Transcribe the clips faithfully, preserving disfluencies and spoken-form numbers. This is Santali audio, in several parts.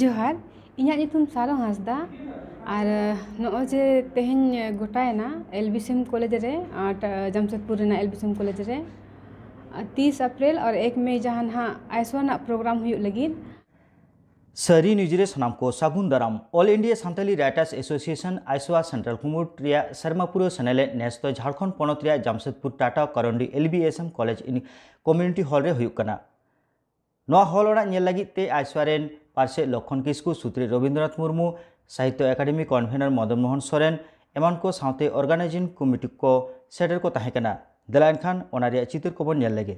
ᱡᱚᱦᱟᱨ, ᱤᱧᱟᱹᱜ ᱧᱩᱛᱩᱢ ᱥᱟᱨᱚ ᱦᱟᱸᱥᱫᱟ᱾ ᱟᱨ ᱱᱚᱜᱼᱚᱭ ᱡᱮ ᱛᱮᱦᱮᱧ ᱜᱚᱴᱟᱭᱮᱱᱟ ᱮᱞ ᱵᱤ ᱥᱤ ᱮᱢ ᱠᱚᱞᱮᱡᱽ ᱨᱮ, ᱟᱨ ᱡᱟᱢᱥᱮᱫᱽᱯᱩᱨ ᱨᱮᱱᱟᱜ ᱮᱞ ᱵᱤ ᱥᱤ ᱮᱢ ᱠᱚᱞᱮᱡᱽ ᱨᱮ ᱛᱤᱥ ᱮᱯᱨᱤᱞ ᱟᱨ ᱮᱠ ᱢᱮ ᱡᱟᱦᱟᱸ ᱱᱟᱦᱟᱜ ᱟᱭᱥᱣᱟ ᱨᱮᱱᱟᱜ ᱯᱨᱳᱜᱨᱟᱢ ᱦᱩᱭᱩᱜ ᱞᱟᱹᱜᱤᱫ᱾ ᱥᱟᱹᱨᱤ ᱱᱤᱭᱩᱡᱽ ᱨᱮ ᱥᱟᱱᱟᱢ ᱠᱚ ᱥᱟᱹᱜᱩᱱ ᱫᱟᱨᱟᱢ᱾ All India Santali Writers Association, ᱟᱭᱥᱣᱟ, ᱥᱮᱱᱴᱨᱟᱞ ᱠᱩᱢᱩᱴ ᱨᱮᱭᱟᱜ ᱥᱮᱨᱢᱟ ᱯᱩᱨᱟᱹᱣ ᱥᱮᱱᱮᱞᱮᱫ ᱱᱮᱥ ᱫᱚ ᱡᱷᱟᱲᱠᱷᱚᱸᱰ ᱯᱚᱱᱚᱛ ᱨᱮᱭᱟᱜ Jamshedpur Tata Karandih L B S M college ᱤᱱ-, ᱠᱚᱢᱤᱭᱩᱱᱤᱴᱤ ᱦᱚᱞ ᱨᱮ ᱦᱩᱭᱩᱜ ᱠᱟᱱᱟ᱾ ᱱᱚᱣᱟ ᱦᱚᱞ ᱚᱲᱟᱜ ᱧᱮᱞ ᱞᱟᱹᱜᱤᱫ ᱛᱮ ᱟᱭᱥᱣᱟ ᱨᱮᱱ ᱯᱟᱨᱥᱮᱛ ᱞᱚᱠᱠᱷᱚᱱ ᱠᱤᱥᱠᱩ, ᱥᱩᱛᱨᱮᱛ ᱨᱚᱵᱤᱱᱫᱨᱚᱱᱟᱛᱷ ᱢᱩᱨᱢᱩ, ᱥᱟᱦᱤᱛᱛᱚ ᱮᱠᱟᱰᱮᱢᱤ ᱠᱚᱱᱵᱷᱮᱱᱚᱨ ᱢᱚᱫᱚᱱ ᱢᱳᱦᱚᱱ ᱥᱚᱨᱮᱱ ᱮᱢᱟᱱ ᱠᱚ ᱥᱟᱶᱛᱮ ᱚᱨᱜᱟᱱᱟᱭᱡᱤᱝ ᱠᱚᱢᱤᱴᱤ ᱠᱚ ᱥᱮᱴᱮᱨ ᱠᱚ ᱛᱟᱦᱮᱸ ᱠᱟᱱᱟ᱾ ᱫᱮᱞᱟ ᱮᱱᱠᱷᱟᱱ ᱚᱱᱟ ᱨᱮᱭᱟᱜ ᱪᱤᱛᱟᱹᱨ ᱠᱚᱵᱚᱱ ᱧᱮᱞ ᱞᱮᱜᱮ᱾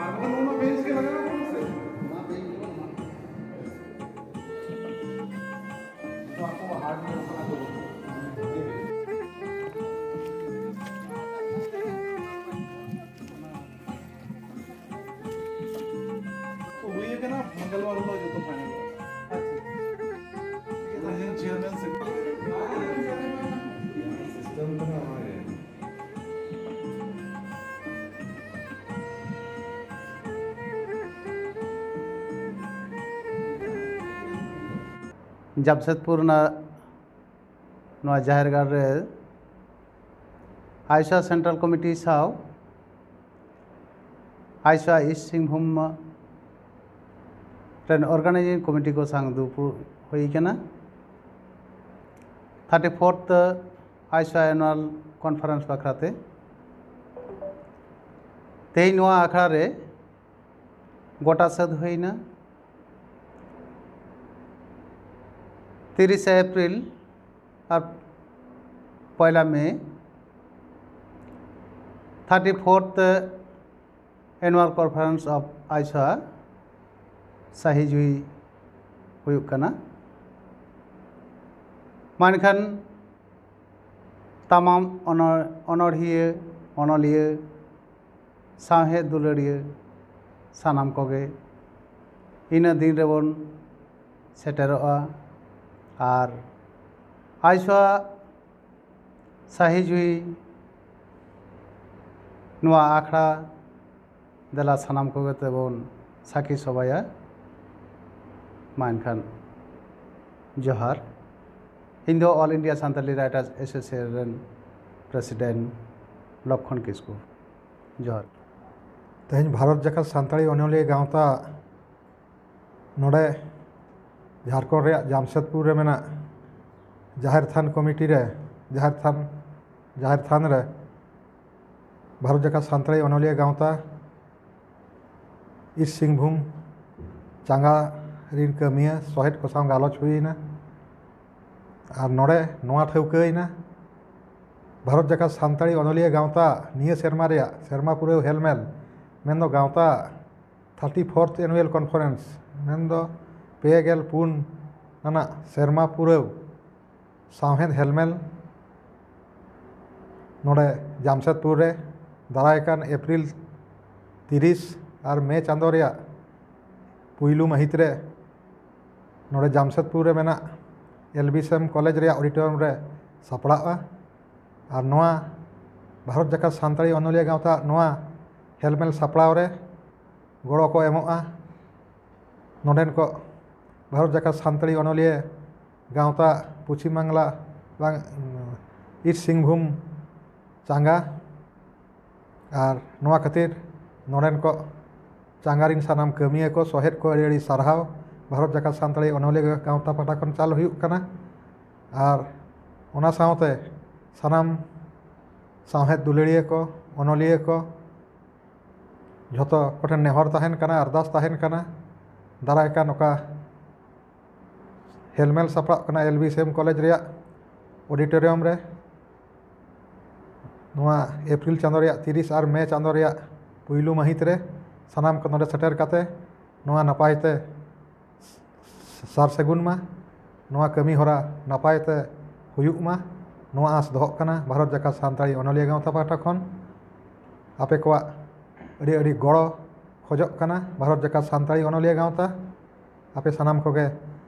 ᱟᱨ ᱵᱟᱠᱷᱟᱱ ᱱᱚᱣᱟ ᱵᱮᱧᱪ ᱜᱮ ᱞᱟᱜᱟᱣ ᱠᱟᱱᱟ ᱥᱮ? ᱚᱱᱟ ᱵᱮᱧᱪ ᱫᱚ ᱵᱟᱝ᱾ ᱱᱚᱣᱟ ᱠᱚ ᱦᱟᱨᱰ ᱧᱚᱜ ᱠᱟᱱᱟ ᱛᱚ᱾ ᱦᱩᱭ ᱟᱠᱟᱱᱟ, ᱢᱚᱝᱜᱚᱞᱵᱟᱨ ᱦᱤᱞᱳᱜ ᱡᱚᱛᱚ ᱯᱷᱟᱭᱱᱟᱞ᱾ ᱟᱪᱪᱷᱟ᱾ ᱤᱧ ᱪᱮᱭᱟᱨᱢᱮᱱ ᱥᱮ ᱥᱤᱥᱴᱮᱢ ᱠᱟᱱᱟ ᱚᱱᱟ ᱜᱮ᱾ ᱡᱟᱢᱥᱮᱫᱽᱯᱩᱨ ᱨᱮᱱᱟᱜ ᱱᱚᱣᱟ ᱡᱟᱦᱮᱨ ᱜᱟᱲ ᱨᱮ ᱟᱭᱥᱟ ᱥᱮᱱᱴᱨᱟᱞ ᱠᱚᱢᱤᱴᱤ ᱥᱟᱶ ᱟᱭᱥᱟ ᱤᱥᱴ ᱥᱤᱝᱵᱷᱩᱢ ᱨᱮᱱ ᱚᱨᱜᱟᱱᱟᱭᱡᱤᱝ ᱠᱚᱢᱤᱴᱤ ᱠᱚ ᱥᱟᱶ ᱫᱩᱯᱲᱩᱵ ᱦᱩᱭ ᱠᱟᱱᱟ᱾ ᱛᱷᱟᱨᱴᱤ ᱯᱷᱳᱨᱛᱷ ᱟᱭᱥᱟ ᱮᱱᱩᱣᱟᱞ ᱠᱚᱱᱯᱷᱟᱨᱮᱱᱥ ᱵᱟᱠᱷᱨᱟ ᱛᱮ ᱛᱮᱦᱮᱧ ᱱᱚᱣᱟ ᱟᱠᱷᱲᱟ ᱨᱮ ᱜᱚᱴᱟ ᱥᱟᱹᱛ ᱦᱩᱭᱱᱟ᱾ ᱛᱤᱨᱤᱥᱮ ᱮᱯᱨᱤᱞ ᱟᱨ ᱯᱚᱭᱞᱟ May thirty fourth annual conference of ᱟᱭᱥᱟ ᱥᱟᱹᱦᱤ ᱡᱩᱦᱤ ᱦᱩᱭᱩᱜ ᱠᱟᱱᱟ᱾ ᱢᱮᱱᱠᱷᱟᱱ ᱛᱟᱢᱟᱢ ᱚᱱᱚ- ᱚᱱᱚᱲᱦᱤᱭᱟᱹ, ᱚᱱᱚᱞᱤᱭᱟᱹ, ᱥᱟᱶᱦᱮᱫ ᱫᱩᱞᱟᱹᱲᱤᱭᱟᱹ ᱥᱟᱱᱟᱢ ᱠᱚᱜᱮ ᱤᱱᱟᱹ ᱫᱤᱱ ᱨᱮᱵᱚᱱ ᱥᱮᱴᱮᱨᱚᱜᱼᱟ᱾ ᱟᱨ ᱟᱭᱥᱟ ᱥᱟᱹᱦᱤ ᱡᱩᱦᱤ ᱱᱚᱣᱟ ᱟᱠᱷᱲᱟ ᱫᱮᱞᱟ ᱥᱟᱱᱟᱢ ᱠᱚᱜᱮ ᱛᱮᱵᱚᱱ ᱥᱟᱹᱠᱷᱤ ᱥᱚᱵᱷᱟᱭᱟ᱾ ᱢᱟ ᱮᱱᱠᱷᱟᱱ ᱡᱚᱦᱟᱨ᱾ ᱤᱧ ᱫᱚ All India Santali Writers Association ᱨᱮᱱ ᱯᱨᱮᱥᱤᱰᱮᱱᱴ ᱞᱚᱠᱠᱷᱚᱱ ᱠᱤᱥᱠᱩ᱾ ᱡᱚᱦᱟᱨ᱾ ᱛᱮᱦᱮᱧ ᱵᱷᱟᱨᱚᱛ ᱡᱟᱠᱟᱛ ᱥᱟᱱᱛᱟᱲᱤ ᱚᱱᱚᱞᱤᱭᱟᱹ ᱜᱟᱶᱛᱟ ᱱᱚᱰᱮ ᱡᱷᱟᱲᱠᱷᱚᱸᱰ ᱨᱮᱭᱟᱜ ᱡᱟᱢᱥᱮᱫᱽᱯᱩᱨ ᱨᱮ ᱢᱮᱱᱟᱜ ᱡᱟᱦᱮᱨ ᱛᱷᱟᱱ ᱠᱚᱢᱤᱴᱤ ᱨᱮ, ᱡᱟᱦᱮᱨ ᱛᱷᱟᱱ, ᱡᱟᱦᱮᱨ ᱛᱷᱟᱱ ᱨᱮ ᱵᱷᱟᱨᱚᱛ ᱡᱟᱠᱟᱛ ᱥᱟᱱᱛᱟᱲᱤ ᱚᱱᱚᱞᱤᱭᱟᱹ ᱜᱟᱶᱛᱟ ᱤᱥᱴ ᱥᱤᱝᱵᱷᱩᱢ ᱪᱟᱸᱜᱟ ᱨᱤᱱ ᱠᱟᱹᱢᱤᱭᱟᱹ ᱥᱚᱦᱮᱫ ᱠᱚ ᱥᱟᱶ ᱜᱟᱞᱚᱪ ᱦᱩᱭᱮᱱᱟ᱾ ᱟᱨ ᱱᱚᱰᱮ ᱱᱚᱣᱟ ᱴᱷᱟᱹᱣᱠᱟᱹᱭᱮᱱᱟ, ᱵᱷᱟᱨᱚᱛ ᱡᱟᱠᱟᱛ ᱥᱟᱱᱛᱟᱲᱤ ᱚᱱᱚᱞᱤᱭᱟᱹ ᱜᱟᱶᱛᱟ ᱱᱤᱭᱟᱹ ᱥᱮᱨᱢᱟ ᱨᱮᱭᱟᱜ ᱥᱮᱨᱢᱟ ᱯᱩᱨᱟᱹᱣ ᱦᱮᱞᱢᱮᱞ, ᱢᱮᱱᱫᱚ ᱜᱟᱶᱛᱟ ᱛᱷᱟᱨᱴᱤ ᱯᱷᱳᱨᱛᱷ ᱮᱱᱩᱭᱟᱞ ᱠᱚᱱᱯᱷᱟᱨᱮᱱᱥ, ᱢᱮᱱᱫᱚ ᱯᱮ ᱜᱮᱞ ᱯᱩᱱ ᱟᱱᱟᱜ ᱥᱮᱨᱢᱟ ᱯᱩᱨᱟᱹᱣ ᱥᱟᱶᱦᱮᱫ ᱦᱮᱞᱢᱮᱞ ᱱᱚᱰᱮ ᱡᱟᱢᱥᱮᱫᱽᱯᱩᱨ ᱨᱮ ᱫᱟᱨᱟᱭ ᱠᱟᱱ ᱮᱯᱨᱤᱞ ᱛᱤᱨᱤᱥ ᱟᱨ ᱢᱮ ᱪᱟᱸᱫᱳ ᱨᱮᱭᱟᱜ ᱯᱩᱭᱞᱩ ᱢᱟᱹᱦᱤᱛ ᱨᱮ ᱱᱚᱰᱮ ᱡᱟᱢᱥᱮᱫᱽᱯᱩᱨ ᱨᱮ ᱢᱮᱱᱟᱜ L B S M college ᱨᱮᱭᱟᱜ ᱚᱰᱤᱴᱳᱨᱤᱭᱟᱢ ᱨᱮ ᱥᱟᱯᱲᱟᱜᱼᱟ᱾ ᱟᱨ ᱱᱚᱣᱟ ᱵᱷᱟᱨᱚᱛ ᱡᱟᱠᱟᱛ ᱥᱟᱱᱛᱟᱲᱤ ᱚᱱᱚᱞᱤᱭᱟᱹ ᱜᱟᱶᱛᱟ ᱱᱚᱣᱟ ᱦᱮᱞᱢᱮᱞ ᱥᱟᱯᱲᱟᱣ ᱨᱮ ᱜᱚᱲᱚ ᱠᱚ ᱮᱢᱚᱜᱼᱟ᱾ ᱱᱚᱰᱮᱱ ᱠᱚ ᱵᱷᱟᱨᱚᱛ ᱡᱟᱠᱟᱛ ᱥᱟᱱᱛᱟᱲᱤ ᱚᱱᱚᱞᱤᱭᱟᱹ ᱜᱟᱶᱛᱟ ᱯᱚᱪᱷᱤᱢ ᱵᱟᱝᱞᱟ ᱵᱟᱝ ᱤᱥᱴ ᱥᱤᱝᱵᱷᱩᱢ ᱪᱟᱸᱜᱟ ᱟᱨ ᱱᱚᱣᱟ ᱠᱷᱟᱹᱛᱤᱨ ᱱᱚᱰᱮᱱ ᱠᱚ ᱪᱟᱸᱜᱟ ᱨᱤᱱ ᱥᱟᱱᱟᱢ ᱠᱟᱹᱢᱤᱭᱟᱹ ᱠᱚ ᱥᱚᱦᱮᱫ ᱠᱚ ᱟᱹᱰᱤ ᱟᱹᱰᱤ ᱥᱟᱨᱦᱟᱣ᱾ ᱵᱷᱟᱨᱚᱛ ᱡᱟᱠᱟᱛ ᱥᱟᱱᱛᱟᱲᱤ ᱚᱱᱚᱞᱤᱭᱟᱹ ᱜᱟᱶᱛᱟ ᱯᱟᱦᱴᱟ ᱠᱷᱚᱱ ᱪᱟᱞ ᱦᱩᱭᱩᱜ ᱠᱟᱱᱟ᱾ ᱟᱨ ᱚᱱᱟ ᱥᱟᱶᱛᱮ ᱥᱟᱱᱟᱢ ᱥᱟᱶᱦᱮᱫ ᱫᱩᱞᱟᱹᱲᱤᱭᱟᱹ ᱠᱚ, ᱚᱱᱚᱞᱤᱭᱟᱹ ᱠᱚ, ᱡᱷᱚᱛᱚ ᱠᱚᱴᱷᱮᱱ ᱱᱮᱦᱚᱨ ᱛᱟᱦᱮᱱ ᱠᱟᱱᱟ, ᱟᱨᱫᱟᱥ ᱛᱟᱦᱮᱱ ᱠᱟᱱᱟ, ᱫᱟᱨᱟᱭ ᱠᱟᱱ ᱚᱠᱟ ᱦᱮᱞᱢᱮᱞ ᱥᱟᱯᱲᱟᱜ ᱠᱟᱱᱟ L B S M college ᱨᱮᱭᱟᱜ ᱚᱰᱤᱴᱳᱨᱤᱭᱟᱢ ᱨᱮ, ᱱᱚᱣᱟ ᱮᱯᱨᱤᱞ ᱪᱟᱸᱫᱳ ᱨᱮᱭᱟᱜ ᱛᱤᱨᱤᱥ ᱟᱨ ᱢᱮ ᱪᱟᱸᱫᱳ ᱨᱮᱭᱟᱜ ᱯᱩᱭᱞᱩ ᱢᱟᱹᱦᱤᱛ ᱨᱮ ᱥᱟᱱᱟᱢ ᱠᱚ ᱱᱚᱰᱮ ᱥᱮᱴᱮᱨ ᱠᱟᱛᱮ ᱱᱚᱣᱟ ᱱᱟᱯᱟᱭ ᱛᱮ ᱥᱟᱨ ᱥᱟᱹᱜᱩᱱ ᱢᱟ, ᱱᱚᱣᱟ ᱠᱟᱹᱢᱤ ᱦᱚᱨᱟ ᱱᱟᱯᱟᱭ ᱛᱮ ᱦᱩᱭᱩᱜ ᱢᱟ, ᱱᱚᱣᱟ ᱟᱸᱥ ᱫᱚᱦᱚᱜ ᱠᱟᱱᱟ ᱵᱷᱟᱨᱚᱛ ᱡᱟᱠᱟᱛ ᱥᱟᱱᱛᱟᱲᱤ ᱚᱱᱚᱞᱤᱭᱟᱹ ᱜᱟᱶᱛᱟ ᱯᱟᱦᱴᱟ ᱠᱷᱚᱱ᱾ ᱟᱯᱮ ᱠᱚᱣᱟᱜ ᱟᱹᱰᱤ ᱟᱹᱰᱤ ᱜᱚᱲᱚ ᱠᱷᱚᱡᱚᱜ ᱠᱟᱱᱟ ᱵᱷᱟᱨᱚᱛ ᱡᱟᱠᱟᱛ ᱥᱟᱱᱛᱟᱲᱤ ᱚᱱᱚᱞᱤᱭᱟᱹ ᱜᱟᱶᱛᱟ᱾ ᱟᱯᱮ ᱥᱟᱱᱟᱢ ᱠᱚᱜᱮ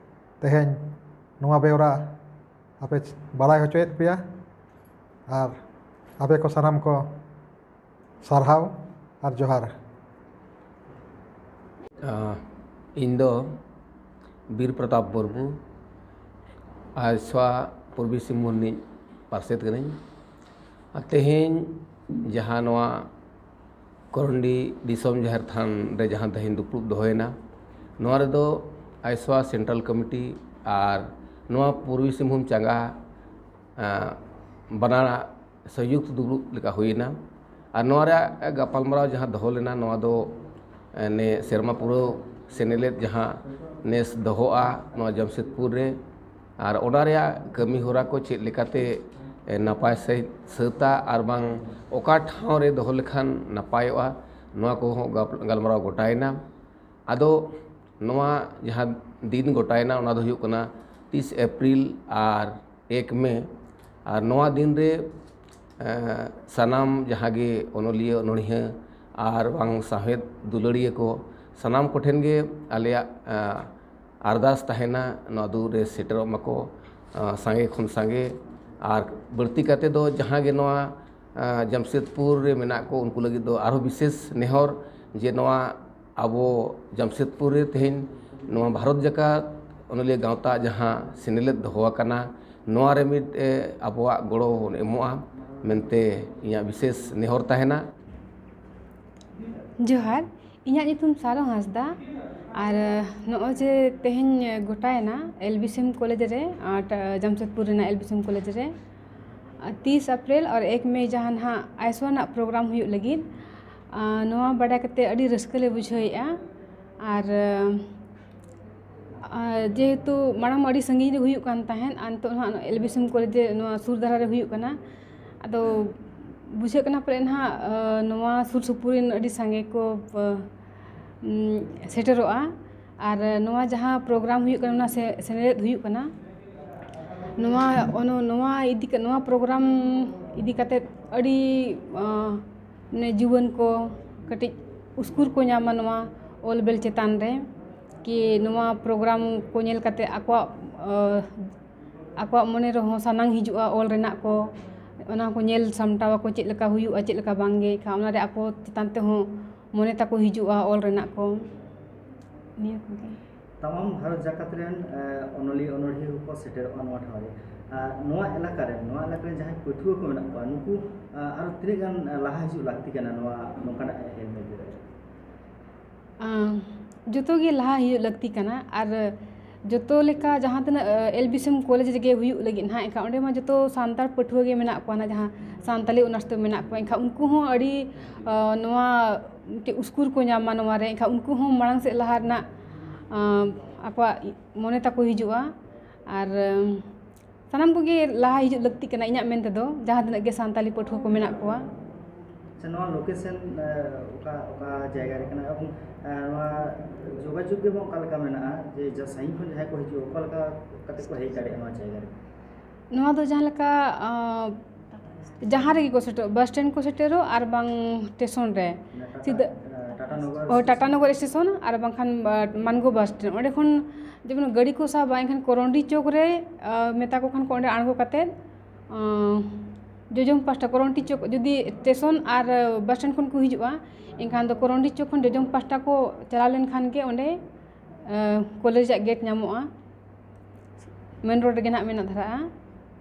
ᱛᱮᱦᱮᱧ ᱱᱚᱣᱟ ᱵᱮᱣᱨᱟ ᱟᱯᱮ ᱵᱟᱲᱟᱭ ᱦᱚᱪᱚᱭᱮᱫ ᱯᱮᱭᱟ, ᱟᱨ ᱟᱯᱮ ᱠᱚ ᱥᱟᱱᱟᱢ ᱠᱚ ᱥᱟᱨᱦᱟᱣ ᱟᱨ ᱡᱚᱦᱟᱨ᱾ ᱟᱸ, ᱤᱧ ᱫᱚ ᱵᱤᱨ ᱯᱨᱚᱛᱟᱯ ᱢᱩᱨᱢᱩ, ᱟᱭᱥᱣᱟ ᱯᱩᱨᱵᱤ ᱥᱤᱝᱵᱷᱩᱢ ᱨᱤᱱᱤᱡ ᱯᱟᱨᱥᱮᱛ ᱠᱟᱹᱱᱟᱹᱧ᱾ ᱟᱨ ᱛᱮᱦᱮᱧ ᱡᱟᱦᱟᱸ ᱱᱚᱣᱟ ᱠᱚᱨᱚᱱᱰᱤ ᱫᱤᱥᱚᱢ ᱡᱟᱦᱮᱨ ᱛᱷᱟᱱ ᱨᱮ ᱡᱟᱦᱟᱸ ᱛᱮᱦᱮᱧ ᱫᱩᱯᱲᱩᱵ ᱫᱚᱦᱚᱭᱮᱱᱟ, ᱱᱚᱣᱟ ᱨᱮᱫᱚ ᱟᱭᱥᱣᱟ ᱥᱮᱱᱴᱨᱟᱞ ᱠᱚᱢᱤᱴᱤ ᱟᱨ ᱱᱚᱣᱟ ᱯᱩᱨᱵᱤ ᱥᱤᱝᱵᱷᱩᱢ ᱪᱟᱸᱜᱟ, ᱟᱸ, ᱵᱟᱱᱟᱨᱟᱜ ᱥᱚᱭᱩᱠᱛ ᱫᱩᱲᱩᱵ ᱞᱮᱠᱟ ᱦᱩᱭᱮᱱᱟ᱾ ᱟᱨ ᱱᱚᱣᱟ ᱨᱮᱭᱟᱜ ᱜᱟᱯᱟᱞᱢᱟᱨᱟᱣ ᱡᱟᱦᱟᱸ ᱫᱚᱦᱚ ᱞᱮᱱᱟ, ᱱᱚᱣᱟ ᱫᱚ, ᱮ, ᱱᱮ ᱥᱮᱨᱢᱟ ᱯᱩᱨᱟᱹᱣ ᱥᱮᱱᱮᱞᱮᱫ ᱡᱟᱦᱟᱸ ᱱᱮᱥ ᱫᱚᱦᱚᱜᱼᱟ ᱱᱚᱣᱟ ᱡᱟᱢᱥᱮᱫᱽᱯᱩᱨ ᱨᱮ, ᱟᱨ ᱚᱱᱟ ᱨᱮᱭᱟᱜ ᱠᱟᱹᱢᱤ ᱦᱚᱨᱟ ᱠᱚ ᱪᱮᱫ ᱞᱮᱠᱟᱛᱮ, ᱮ, ᱱᱟᱯᱟᱭ ᱥᱟᱺᱦᱤᱡ ᱥᱟᱹᱛᱟ ᱟᱨ ᱵᱟᱝ ᱚᱠᱟ ᱴᱷᱟᱶ ᱨᱮ ᱫᱚᱦᱚ ᱞᱮᱠᱷᱟᱱ ᱱᱟᱯᱟᱭᱚᱜᱼᱟ, ᱱᱚᱣᱟ ᱠᱚᱦᱚᱸ ᱜᱟᱯ-, ᱜᱟᱞᱢᱟᱨᱟᱣ ᱜᱚᱴᱟᱭᱮᱱᱟ᱾ ᱟᱫᱚ ᱱᱚᱣᱟ ᱡᱟᱦᱟᱸ ᱫᱤᱱ ᱜᱚᱴᱟᱭᱮᱱᱟ, ᱚᱱᱟ ᱫᱚ ᱦᱩᱭᱩᱜ ᱠᱟᱱᱟ ᱛᱤᱥ ᱮᱯᱨᱤᱞ ᱟᱨ ᱮᱠ ᱢᱮ᱾ ᱟᱨ ᱱᱚᱣᱟ ᱫᱤᱱ ᱨᱮ, ᱮᱸ, ᱥᱟᱱᱟᱢ ᱡᱟᱦᱟᱸ ᱜᱮ ᱚᱱᱚᱞᱤᱭᱟᱹ, ᱚᱱᱚᱬᱦᱤᱭᱟᱹ ᱟᱨ ᱵᱟᱝ ᱥᱟᱶᱦᱮᱫ ᱫᱩᱞᱟᱹᱲᱤᱭᱟᱹ ᱠᱚ, ᱥᱟᱱᱟᱢ ᱠᱚᱴᱷᱮᱱ ᱜᱮ ᱟᱞᱮᱭᱟᱜ, ᱮᱸ, ᱟᱨᱫᱟᱥ ᱛᱟᱦᱮᱱᱟ, ᱱᱚᱣᱟ ᱫᱩᱲᱩᱵ ᱨᱮ ᱥᱮᱴᱮᱨᱚᱜ ᱢᱟᱠᱚ, ᱮᱸ, ᱥᱟᱸᱜᱮ ᱠᱷᱚᱱ ᱥᱟᱸᱜᱮ᱾ ᱟᱨ ᱵᱟᱹᱲᱛᱤ ᱠᱟᱛᱮ ᱫᱚ ᱡᱟᱦᱟᱸ ᱜᱮ ᱱᱚᱣᱟ, ᱮᱸ, ᱡᱟᱢᱥᱮᱫᱽᱯᱩᱨ ᱨᱮ ᱢᱮᱱᱟᱜ ᱠᱚ, ᱩᱱᱠᱩ ᱞᱟᱹᱜᱤᱫ ᱫᱚ ᱟᱨᱦᱚᱸ ᱵᱤᱥᱮᱥ ᱱᱮᱦᱚᱨ ᱡᱮ ᱱᱚᱣᱟ ᱟᱵᱚ ᱡᱟᱢᱥᱮᱫᱽᱯᱩᱨ ᱨᱮ ᱛᱮᱦᱮᱧ ᱱᱚᱣᱟ ᱵᱷᱟᱨᱚᱛ ᱡᱟᱠᱟᱛ ᱚᱱᱚᱞᱤᱭᱟᱹ ᱜᱟᱶᱛᱟ ᱡᱟᱦᱟᱸ ᱥᱮᱱᱮᱞᱮᱫ ᱫᱚᱦᱚ ᱟᱠᱟᱱᱟ, ᱱᱚᱣᱟ ᱨᱮ ᱢᱤᱫ, ᱮ, ᱟᱵᱚᱣᱟᱜ ᱜᱚᱲᱚ ᱵᱚᱱ ᱮᱢᱚᱜᱼᱟ ᱢᱮᱱᱛᱮ ᱤᱧᱟᱹᱜ ᱵᱤᱥᱮᱥ ᱱᱮᱦᱚᱨ ᱛᱟᱦᱮᱱᱟ᱾ ᱡᱚᱦᱟᱨ, ᱤᱧᱟᱹᱜ ᱧᱩᱛᱩᱢ ᱥᱟᱨᱚ ᱦᱟᱸᱥᱫᱟ᱾ ᱟᱨ ᱱᱚᱜᱼᱚᱭ ᱡᱮ ᱛᱮᱦᱮᱧ ᱜᱚᱴᱟᱭᱮᱱᱟ ᱮᱞ ᱵᱤ ᱥᱤᱢ ᱠᱚᱞᱮᱡᱽ ᱨᱮ, ᱟᱨ ᱴᱟ-, ᱡᱟᱢᱥᱮᱫᱽᱯᱩᱨ ᱨᱮᱱᱟᱜ ᱮᱞ ᱵᱤ ᱥᱤᱢ ᱠᱚᱞᱮᱡᱽ ᱨᱮ, ᱟᱨ ᱛᱤᱥ ᱮᱯᱨᱤᱞ ᱟᱨ ᱮᱠ ᱢᱮ ᱡᱟᱦᱟᱸ ᱱᱟᱦᱟᱜ ᱟᱭᱮᱥᱳ ᱨᱮᱱᱟᱜ ᱯᱨᱳᱜᱨᱟᱢ ᱦᱩᱭᱩᱜ ᱞᱟᱹᱜᱤᱫ, ᱟᱨ ᱱᱚᱣᱟ ᱵᱟᱰᱟᱭ ᱠᱟᱛᱮ ᱟᱹᱰᱤ ᱨᱟᱹᱥᱠᱟᱹ ᱞᱮ ᱵᱩᱡᱷᱟᱹᱣᱮᱫᱼᱟ᱾ ᱟᱨ, ᱟᱨ ᱡᱮᱦᱮᱛᱩ ᱢᱟᱲᱟᱝ ᱢᱟ ᱟᱹᱰᱤ ᱥᱟᱺᱜᱤᱧ ᱨᱮ ᱦᱩᱭᱩᱜ ᱠᱟᱱ ᱛᱟᱦᱮᱸᱫ, ᱟᱨ ᱱᱤᱛᱚᱜ ᱱᱟᱦᱟᱜ ᱮᱞ ᱵᱤ ᱥᱤᱢ ᱠᱚᱞᱮᱡᱽ ᱨᱮ ᱱᱚᱣᱟ ᱥᱩᱨ ᱫᱷᱟᱨᱟ ᱨᱮ ᱦᱩᱭᱩᱜ ᱠᱟᱱᱟ᱾ ᱟᱫᱚ ᱵᱩᱡᱷᱟᱹᱜ ᱠᱟᱱᱟ ᱯᱟᱞᱮ ᱱᱟᱦᱟᱜ, ᱟᱸ, ᱱᱚᱣᱟ ᱥᱩᱨ ᱥᱩᱯᱩᱨ ᱨᱮᱱ ᱟᱹᱰᱤ ᱥᱟᱸᱜᱮ ᱠᱚ, ᱟᱸ, ᱩᱸ, ᱥᱮᱴᱮᱨᱚᱜᱼᱟ᱾ ᱟᱨ ᱱᱚᱣᱟ ᱡᱟᱦᱟᱸ ᱯᱨᱳᱜᱨᱟᱢ ᱦᱩᱭᱩᱜ ᱠᱟᱱᱟ, ᱚᱱᱟ ᱥᱮ-, ᱥᱮᱞᱮᱫ ᱦᱩᱭᱩᱜ ᱠᱟᱱᱟ᱾ ᱱᱚᱣᱟ, ᱚᱱᱚ-, ᱱᱚᱣᱟ ᱤᱫᱤ ᱠᱟ-, ᱱᱚᱣᱟ ᱯᱨᱳᱜᱨᱟᱢ ᱤᱫᱤ ᱠᱟᱛᱮᱫ ᱟᱹᱰᱤ, ᱟᱸ, ᱢᱟᱱᱮ ᱡᱩᱣᱟᱹᱱ ᱠᱚ ᱠᱟᱹᱴᱤᱡ ᱩᱥᱠᱩᱨ ᱠᱚ ᱧᱟᱢᱟ ᱱᱚᱣᱟ ᱚᱞ ᱵᱮᱞ ᱪᱮᱛᱟᱱ ᱨᱮ, ᱠᱤ ᱱᱚᱣᱟ ᱯᱨᱳᱜᱨᱟᱢ ᱠᱚ ᱧᱮᱞ ᱠᱟᱛᱮ ᱟᱠᱚᱣᱟᱜ, ᱟᱸ, ᱟᱠᱚᱣᱟᱜ ᱢᱚᱱᱮ ᱨᱮᱦᱚᱸ ᱥᱟᱱᱟᱝ ᱦᱤᱡᱩᱜᱼᱟ ᱚᱞ ᱨᱮᱱᱟᱜ ᱠᱚ, ᱚᱱᱟ ᱠᱚ ᱧᱮᱞ ᱥᱟᱢᱴᱟᱣ ᱟᱠᱚ, ᱪᱮᱫ ᱞᱮᱠᱟ ᱦᱩᱭᱩᱜᱼᱟ, ᱪᱮᱫ ᱞᱮᱠᱟ ᱵᱟᱝᱜᱮ, ᱮᱱᱠᱷᱟᱱ ᱚᱱᱟᱨᱮ ᱟᱠᱚ ᱪᱮᱛᱟᱱ ᱛᱮᱦᱚᱸ ᱢᱚᱱᱮ ᱛᱟᱠᱚ ᱦᱤᱡᱩᱜᱼᱟ ᱚᱞ ᱨᱮᱱᱟᱜ ᱠᱚ᱾ ᱱᱤᱭᱟᱹ ᱠᱚᱜᱮ᱾ ᱛᱟᱢᱟᱢ ᱵᱷᱟᱨᱚᱛ ᱡᱟᱠᱟᱛ ᱨᱮᱱ, ᱮ, ᱚᱱᱚᱞᱤᱭᱟᱹ ᱚᱱᱚᱲᱦᱤᱭᱟᱹ ᱠᱚᱠᱚ ᱥᱮᱴᱮᱨᱚᱜᱼᱟ ᱱᱚᱣᱟ ᱴᱷᱟᱶ ᱨᱮ᱾ ᱟᱨ ᱱᱚᱣᱟ ᱮᱞᱟᱠᱟ ᱨᱮᱱ, ᱱᱚᱣᱟ ᱮᱞᱟᱠᱟ ᱨᱮᱱ ᱡᱟᱦᱟᱸᱭ ᱯᱟᱹᱴᱷᱩᱣᱟᱹ ᱠᱚ ᱢᱮᱱᱟᱜ ᱠᱚᱣᱟ, ᱱᱩᱠᱩ, ᱟ, ᱟᱨᱚ ᱛᱤᱱᱟᱹᱜ ᱜᱟᱱ, ᱮ, ᱞᱟᱦᱟ ᱦᱤᱡᱩᱜ ᱞᱟᱹᱠᱛᱤ ᱠᱟᱱᱟ ᱱᱚᱣᱟ ᱱᱚᱝᱠᱟᱱᱟᱜ ᱦᱮᱞᱢᱮᱞ ᱨᱮ? ᱟᱸ, ᱡᱚᱛᱚ ᱜᱮ ᱞᱟᱦᱟ ᱦᱤᱡᱩᱜ ᱞᱟᱹᱠᱛᱤ ᱠᱟᱱᱟ᱾ ᱟᱨ ᱡᱚᱛᱚ ᱞᱮᱠᱟ ᱡᱟᱦᱟᱸ ᱛᱤᱱᱟᱹᱜ, ᱮ, ᱮᱞ ᱵᱤ ᱥᱤᱢ ᱠᱚᱞᱮᱡᱽ ᱨᱮᱜᱮ ᱦᱩᱭᱩᱜ ᱞᱟᱹᱜᱤᱫ ᱱᱟᱦᱟᱜ, ᱮᱱᱠᱷᱟᱱ ᱚᱸᱰᱮ ᱢᱟ ᱡᱚᱛᱚ ᱥᱟᱱᱛᱟᱲ ᱯᱟᱹᱴᱷᱩᱣᱟᱹ ᱜᱮ ᱢᱮᱱᱟᱜ ᱠᱚᱣᱟ ᱱᱟᱜ, ᱡᱟᱦᱟᱸ ᱥᱟᱱᱛᱟᱞᱤ ᱚᱱᱟᱨᱥ ᱛᱮ ᱢᱮᱱᱟᱜ ᱠᱚᱣᱟ, ᱮᱱᱠᱷᱟᱱ ᱩᱱᱠᱩ ᱦᱚᱸ ᱟᱹᱰᱤ, ᱟ, ᱱᱚᱣᱟ ᱢᱤᱫᱴᱮᱡ ᱩᱥᱠᱩᱨ ᱠᱚ ᱧᱟᱢᱟ ᱱᱚᱣᱟ ᱨᱮ, ᱮᱱᱠᱷᱟᱱ ᱩᱱᱠᱩ ᱦᱚᱸ ᱢᱟᱲᱟᱝ ᱥᱮᱫ ᱞᱟᱦᱟ ᱨᱮᱱᱟᱜ, ᱟ, ᱟᱠᱚᱣᱟᱜ ᱢᱚᱱᱮ ᱛᱟᱠᱚ ᱦᱤᱡᱩᱜᱼᱟ᱾ ᱟᱨ, ᱟᱢ, ᱥᱟᱱᱟᱢ ᱠᱚᱜᱮ ᱞᱟᱦᱟ ᱦᱤᱡᱩᱜ ᱞᱟᱹᱠᱛᱤ ᱠᱟᱱᱟ, ᱤᱧᱟᱹᱜ ᱢᱮᱱ ᱛᱮᱫᱚ, ᱡᱟᱦᱟᱸ ᱛᱤᱱᱟᱹᱜ ᱜᱮ ᱥᱟᱱᱛᱟᱞᱤ ᱯᱟᱹᱴᱷᱩᱣᱟᱹ ᱠᱚ ᱢᱮᱱᱟᱜ ᱠᱚᱣᱟ᱾ ᱟᱪᱪᱷᱟ, ᱱᱚᱣᱟ ᱞᱳᱠᱮᱥᱚᱱ, ᱮ, ᱚᱠᱟ, ᱚᱠᱟ ᱡᱟᱭᱜᱟ ᱨᱮ ᱠᱟᱱᱟ ᱮᱵᱚᱝ, ᱮ, ᱱᱚᱣᱟ ᱡᱳᱜᱟᱡᱳᱜᱽ ᱮᱵᱚᱝ ᱚᱠᱟ ᱞᱮᱠᱟ ᱢᱮᱱᱟᱜᱼᱟ, ᱡᱮ ᱡᱟ-, ᱥᱟᱺᱜᱤᱧ ᱠᱷᱚᱱ ᱡᱟᱦᱟᱸᱭ ᱠᱚ ᱦᱤᱡᱩᱜᱼᱟ, ᱚᱠᱟ ᱞᱮᱠᱟ ᱠᱟᱛᱮ ᱠᱚ ᱦᱮᱡ ᱫᱟᱲᱮᱭᱟᱜᱼᱟ ᱱᱚᱣᱟ ᱡᱟᱭᱜᱟ ᱨᱮ? ᱱᱚᱣᱟ ᱫᱚ ᱡᱟᱦᱟᱸ ᱞᱮᱠᱟ, ᱟᱸ, ᱡᱟᱦᱟᱸ ᱨᱮᱜᱮ ᱠᱚ ᱥᱮᱴᱮᱨᱚᱜ, ᱵᱟᱥ ᱥᱴᱮᱱᱰ ᱠᱚ ᱥᱮᱴᱮᱨᱚᱜ ᱟᱨ ᱵᱟᱝ ᱥᱴᱮᱥᱚᱱ ᱨᱮ᱾ ᱢᱟᱱᱮ ᱴᱟᱴᱟ, ᱥᱤᱫᱟᱹ-, ᱮ, ᱴᱟᱴᱟ ᱱᱚᱜᱚᱨ ᱦᱳᱭ, ᱥᱴᱮᱥᱚᱱ᱾ ᱴᱟᱴᱟ ᱱᱚᱜᱚᱨ ᱥᱴᱮᱥᱚᱱ ᱟᱨ ᱵᱟᱝᱠᱷᱟᱱ, ᱟ, ᱢᱟᱱᱜᱳ ᱵᱟᱥ ᱥᱴᱮᱱᱰ᱾ ᱚᱸᱰᱮ ᱠᱷᱚᱱ ᱡᱮᱢᱚᱱ ᱜᱟᱹᱰᱤ ᱠᱚ ᱥᱟᱵᱟ, ᱮᱱᱠᱷᱟᱱ ᱠᱚᱨᱚᱱᱰᱤ ᱪᱚᱠ ᱨᱮ, ᱟ, ᱢᱮᱛᱟ ᱠᱚ ᱠᱷᱟᱱ ᱠᱚ ᱚᱸᱰᱮ ᱟᱬᱜᱚ ᱠᱟᱛᱮᱫ, ᱟ, ᱡᱚᱡᱚᱢ ᱯᱟᱦᱴᱟ ᱠᱚᱨᱚᱱᱰᱤ ᱪᱚᱠ, ᱡᱩᱫᱤ ᱥᱴᱮᱥᱚᱱ ᱟᱨ ᱵᱟᱥ ᱥᱴᱮᱱᱰ ᱠᱷᱚᱱ ᱠᱚ ᱦᱤᱡᱩᱜᱼᱟ, ᱮᱱᱠᱷᱟᱱ ᱫᱚ ᱠᱚᱨᱚᱱᱰᱤ ᱪᱚᱠ ᱠᱷᱚᱱ ᱡᱚᱡᱚᱢ ᱯᱟᱦᱴᱟ ᱠᱚ ᱪᱟᱞᱟᱣ ᱞᱮᱱᱠᱷᱟᱱ ᱜᱮ ᱚᱸᱰᱮ, ᱟ, ᱠᱚᱞᱮᱡᱽ ᱨᱮᱭᱟᱜ ᱜᱮᱴ ᱧᱟᱢᱚᱜᱼᱟ᱾ ᱢᱮᱱ ᱨᱳᱰ ᱨᱮᱜᱮ ᱱᱟᱦᱟᱜ ᱢᱮᱱᱟᱜ ᱫᱷᱟᱨᱟᱜᱼᱟ᱾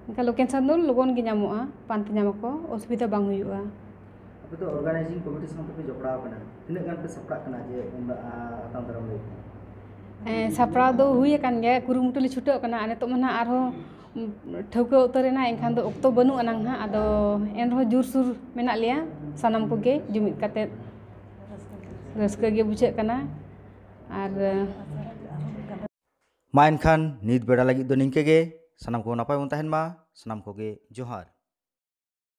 ᱮᱱᱠᱷᱟᱱ ᱞᱳᱠᱮᱥᱚᱱ ᱫᱚ ᱞᱚᱜᱚᱱ ᱜᱮ ᱧᱟᱢᱚᱜᱼᱟ, ᱯᱟᱱᱛᱮ ᱧᱟᱢ ᱟᱠᱚ, ᱚᱥᱩᱵᱤᱫᱷᱟ ᱵᱟᱝ ᱦᱩᱭᱩᱜᱼᱟ᱾ ᱟᱯᱮ ᱫᱚ ᱚᱨᱜᱟᱱᱟᱭᱡᱤᱝ ᱠᱚᱢᱤᱴᱤ ᱥᱟᱶ ᱛᱮᱯᱮ ᱡᱚᱯᱲᱟᱣ ᱟᱠᱟᱱᱟ, ᱛᱤᱱᱟᱹᱜ ᱜᱟᱱ ᱯᱮ ᱥᱟᱯᱲᱟᱜ ᱠᱟᱱᱟ ᱡᱮ ᱩᱱ ᱫᱚ, ᱟ, ᱟᱛᱟᱝ ᱫᱟᱨᱟᱢ ᱞᱟᱹᱜᱤᱫ ᱛᱮ? ᱦᱮᱸ, ᱥᱟᱯᱲᱟᱣ ᱫᱚ ᱦᱩᱭ ᱟᱠᱟᱱ ᱜᱮᱭᱟ, ᱠᱩᱨᱩᱢᱩᱴᱩ ᱞᱮ ᱪᱷᱩᱴᱟᱹᱣ ᱠᱟᱱᱟ᱾ ᱟᱨ ᱱᱤᱛᱚᱜ ᱢᱟ ᱱᱟᱦᱟᱜ ᱟᱨᱦᱚᱸ ᱴᱷᱟᱹᱣᱠᱟᱹ ᱩᱛᱟᱹᱨ ᱮᱱᱟ, ᱮᱱᱠᱷᱟᱱ ᱫᱚ ᱚᱠᱛᱚ ᱵᱟᱹᱱᱩᱜ ᱟᱱᱟᱝ ᱱᱟᱦᱟᱜ᱾ ᱟᱫᱚ ᱮᱱᱨᱮᱦᱚᱸ ᱡᱳᱨᱥᱳᱨ ᱢᱮᱱᱟᱜ ᱞᱮᱭᱟ ᱥᱟᱱᱟᱢ ᱠᱚᱜᱮ ᱡᱩᱢᱤᱫ ᱠᱟᱛᱮᱫ᱾ ᱨᱟᱹᱥᱠᱟᱹ ᱜᱮ ᱵᱩᱡᱷᱟᱹᱜ ᱠᱟᱱᱟ᱾ ᱟᱨ ᱢᱟ ᱮᱱᱠᱷᱟᱱ ᱱᱤᱛ ᱵᱮᱲᱟ ᱞᱟᱹᱜᱤᱫ ᱫᱚ ᱱᱤᱝᱠᱟᱹ ᱜᱮ᱾ ᱥᱟᱱᱟᱢ ᱠᱚ ᱱᱟᱯᱟᱭ ᱵᱚᱱ ᱛᱟᱦᱮᱱ ᱢᱟ᱾ ᱥᱟᱱᱟᱢ ᱠᱚᱜᱮ ᱡᱚᱦᱟᱨ᱾